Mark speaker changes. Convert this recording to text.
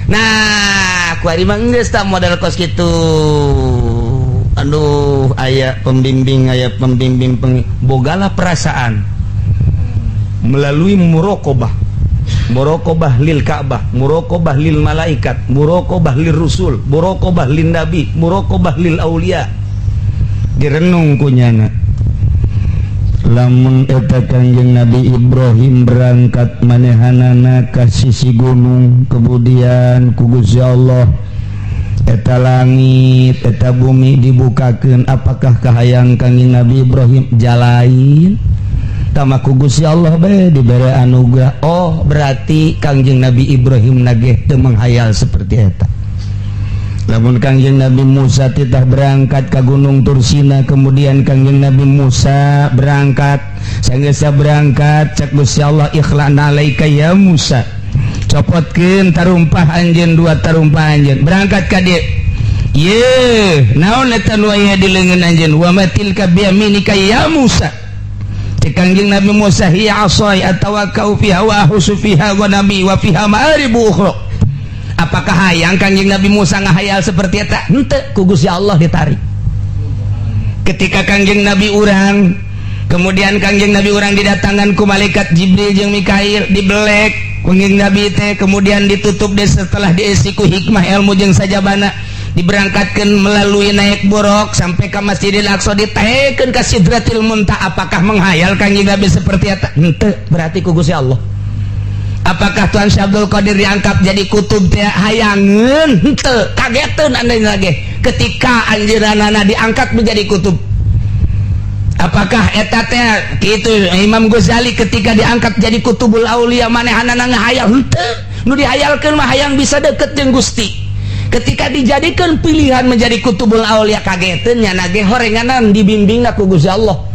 Speaker 1: Nah, kuari mah geus tah model kos kitu. Aduh, aya pembimbing bogalah perasaan melalui muraqabah, muraqabah lil Ka'bah, muraqabah lil malaikat, muraqabah lil rusul, muraqabah lin nabi, muraqabah lil aulia. Direnung kunyana, lamun eta Kangjeng Nabi Ibrahim berangkat manehanana ka sisi gunung, kemudian ku Gusti Allah eta langit, eta bumi dibukakeun, apakah kahayang Kangjeng Nabi Ibrahim jalain tama? Ku Gusti Allah bae dibere anugerah. Oh, berarti Kangjeng Nabi Ibrahim nageh teu menghayal seperti eta. Lamun Kangjeng Nabi Musa titah berangkat ke Gunung Tursina, kemudian Kangjeng Nabi Musa berangkat, sanggeusna berangkat, cek Gusti Allah, "Ikhla'na alaika ya Musa," copotkeun tarumpah anjeun, dua tarumpah anjeun, berangkat ka dieu. Ye, naon eta nu aya di leungeun anjeun? "Wa ma tilka biyaminika ya Musa?" Cek Kangjeng Nabi Musa, "Hiya asai atawakkau fiha wa ahusu fiha ghanami wa fiha ma'aribu ukhra." Apakah hayang Kangjeng Nabi Musa ngahayal seperti eta? Henteu, ku Gusti Allah ditarik. Ketika Kangjeng Nabi urang, kemudian Kangjeng Nabi urang didatangan ku malaikat Jibril jeung Mikail, dibelek Kangjeng Nabi teh, kemudian ditutup deh, setelah diisi ku hikmah, ilmu jeung sajabana, diberangkatkan melalui naik Buraq sampai ke Masjidil Aqsa, ditaekkeun ka Sidratil Muntaha. Apakah menghayal Kangjeng Nabi seperti eta? Henteu, berarti ku Gusti Allah. Apakah Tuan Syekh Abdul Qadir diangkat jadi kutub teh hayangeun? Henteu, kageteun anda lagi ketika anjeunna diangkat menjadi kutub. Apakah eta teh kitu, Imam Ghazali ketika diangkat jadi kutubul aulia, manehanana ngahayal? Henteu, nu dihayalkeun mah hayang bisa deket jeung Gusti. Ketika dijadikan pilihan menjadi kutubul aulia, kageteun nya nage horenganan dibimbingna ku Gusti Allah.